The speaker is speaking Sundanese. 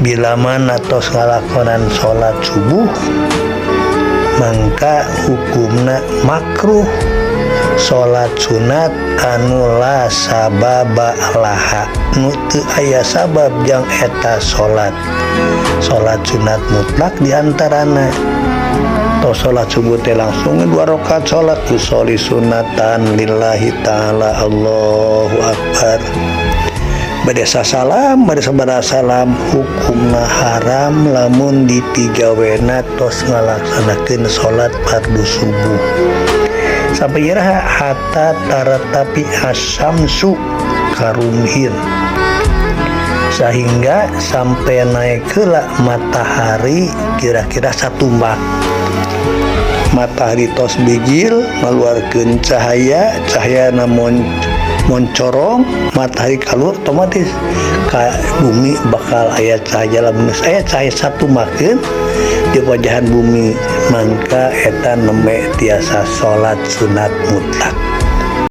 Bila mana tos ngalakonan salat subuh, mangka hukumna makruh salat sunat anu la sababa laha, nu teu aya sabab jang eta salat. Salat sunat mutlak diantarana. Tos salat subuh teh langsung dua rakaat salat, usolli sunatan lillahi ta'ala, Allahu akbar. Bade salam, bade sabada salam, hukumna haram lamun dipigawena tos ngalaksanakeun salat fardu subuh. Sampai iraha? Hatta tartafi asy-syamsu karumhin, sehingga sampai naik heula matahari kira-kira satumbak. Matahari tos bijil ngaluarkeun cahaya, cahaya mon moncorong, matahari keluar, otomatis ka bumi bakal aya cahaya. Lamun geus aya cahaya satu makin di wajahan bumi, mangka eta nembe tiasa salat sunat mutlak.